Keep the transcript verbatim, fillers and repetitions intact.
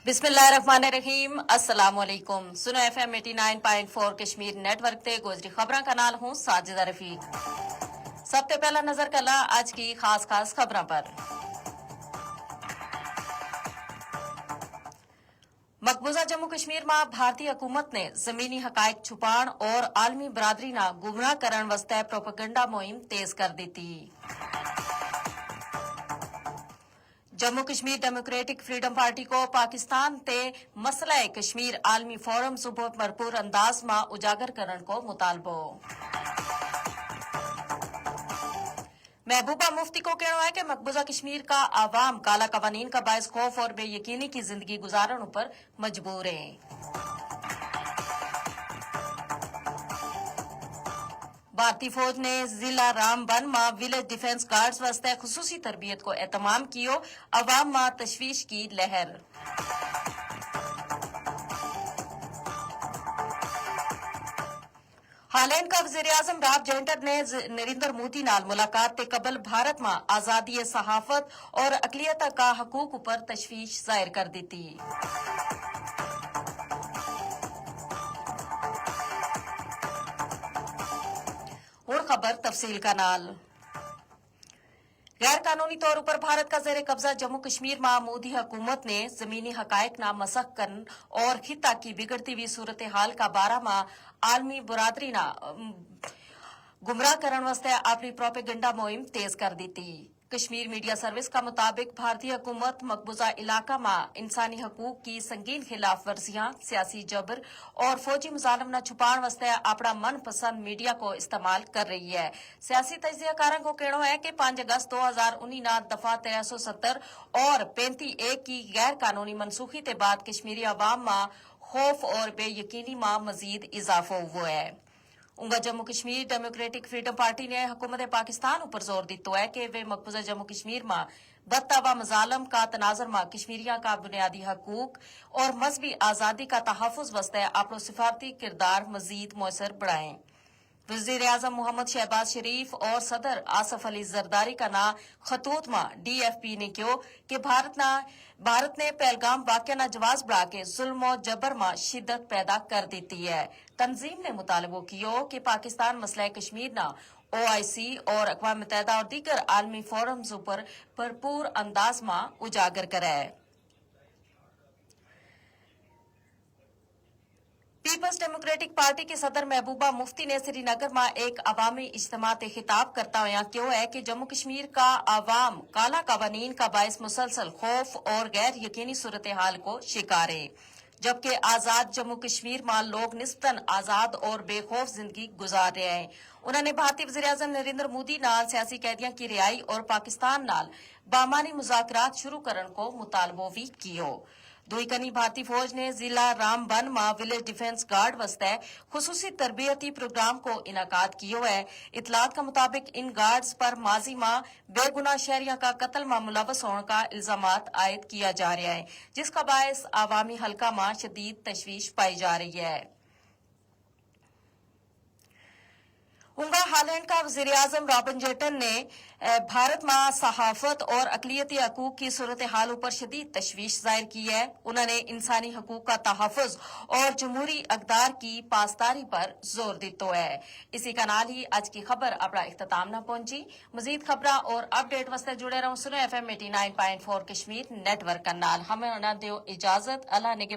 بسم اللہ الرحمن الرحیم، السلام علیکم۔ سنو ایف ایم ایٹی نائن پوائنٹ فور کشمیر نیٹ ورک تے گوجری خبراں کا نال ہوں ساجدہ رفیق۔ سب تے پہلا نظر کلا آج کی خاص خاص خبراں پر۔ مقبوضہ جموں کشمیر ما بھارتی حکومت نے زمینی حقائق چھپان اور عالمی برادری نا گمراہ کرن واسطے پروپیگنڈا مہم تیز کر دیتی۔ جموں کشمیر ڈیموکریٹک فریڈم پارٹی کو پاکستان تے مسئلہ کشمیر عالمی فورم صبح بھرپور انداز ما اجاگر کرن کو مطالبو۔ محبوبہ مفتی کو کہنو ہے کہ مقبوضہ کشمیر کا عوام کالا قوانین کا باعث خوف اور بے یقینی کی زندگی گزارن اپر مجبور ہیں۔ بھارتی فوج نے ضلع رام بن ما ولیج ڈیفنس گارڈز واسطے خصوصی تربیت کو اہتمام کیو، عوام ما تشویش کی لہر۔ ہالینڈ کا وزیراعظم راب جینٹر نے نریندر مودی نال ملاقات تے قبل بھارت ما آزادی صحافت اور اقلیت کا حقوق اپر تشویش ظاہر کر دیتی۔ ہن خبر تفصیل کا نال۔ غیر قانونی طور اپر بھارت کا زیر قبضہ جموں کشمیر ما مودی حکومت نے زمینی حقائق نا مسخ کرن اور خطہ کی بگڑتی ہوئی صورتحال کا بارہ ما عالمی برادری نا گمراہ کرن واسطے اپنی پروپیگنڈا مہم تیز کر دیتی۔ کشمیر میڈیا سروس کا مطابق بھارتی حکومت مقبوضہ علاقہ ما انسانی حقوق کی سنگین خلاف ورزیاں، سیاسی جبر اور فوجی مظالم نا چھپان واسطے اپنا من پسند میڈیا کو استعمال کر رہی ہے۔ سیاسی تجزیہ کاراں کو کہنو ہے کہ پانچ اگست دو ہزار انی نا دفعہ ترے سو ستر اور پینتی ایک کی غیر قانونی منسوخی تے بعد کشمیری عوام ما خوف اور بے یقینی ما مزید اضافو ہوئے۔ اونگا جموں کشمیر ڈیموکریٹک فریڈم پارٹی نے حکومت پاکستان اپر زور دیتو ہے کہ ویہ مقبوضہ جموں کشمیر ما بتاوا مظالم کا تناظر ما کشمیریاں کا بنیادی حقوق اور مذہبی آزادی کا تحفظ واسطے اپنو سفارتی کردار مزید موثر بنائیں۔ وزیراعظم محمد شہباز شریف اور صدر آصف علی زرداری کا ناں خطوط ما ڈی ایف پی نے کہیو کہ بھارت نا بھارت نے پہلگام واقعہ نا جواز بڑھا کے ظلم و جبر ما شدت پیدا کر دیتی ہے۔ تنظیم نے مطالبو کیو کہ پاکستان مسئلہ کشمیر نا او آئی سی اور اقوام متحدہ اور دیگر عالمی فورمز اپر بھرپور انداز ما اجاگر کرے۔ پیپلز ڈیموکریٹک پارٹی کے صدر محبوبہ مفتی نے سری نگر ما ایک عوامی اجتماع تے خطاب کرتا ہویا کہیو ہے کہ جموں کشمیر کا عوام کالا قوانین کا باعث مسلسل خوف اور غیر یقینی صورتحال کو شکار ہے، جبکہ آزاد جموں کشمیر ما لوگ نسبتا آزاد اور بے خوف زندگی گزار رہے ہیں۔ انہوں نے بھارتی وزیراعظم نریندر مودی نال سیاسی قیدیاں کی رہائی اور پاکستان نال بامانی مذاکرات شروع کرن کو مطالبو وی کیو۔ دوئی کنی بھارتی فوج نے ضلع رام بن ما ولیج ڈیفنس گارڈ واسطے خصوصی تربیتی پروگرام کو انعقاد کیو ہے۔ اطلاعات کا مطابق ان گارڈز پر ماضی ما بے گناہ شہریاں کا قتل ما ملوث ہون کا الزامات عائد کیا جا رہیا ہے، جس کا باعث عوامی حلقہ ما شدید تشویش پائی جا رہی ہے۔ اونگا ہالینڈ کا وزیراعظم رابن جیٹن نے بھارت ما صحافت اور اقلیتی حقوق کی صورتحال اپر شدید تشویش ظاہر کی ہے۔ انہوں نے انسانی حقوق کا تحفظ اور جمہوری اقدار کی پاسداری پر زور دیتو ہے۔ اسی کا نال ہی اج کی خبر اپنا اختتام نا پہنچی۔ مزید خبراں اور اپڈیٹ واسطے جڑے رہوں سنو ایف ایم ایٹی نائن پوائنٹ فور کشمیر نیٹ ورک کا نال۔ ہمیں انہاں دیو اجازت، اللہ نے کے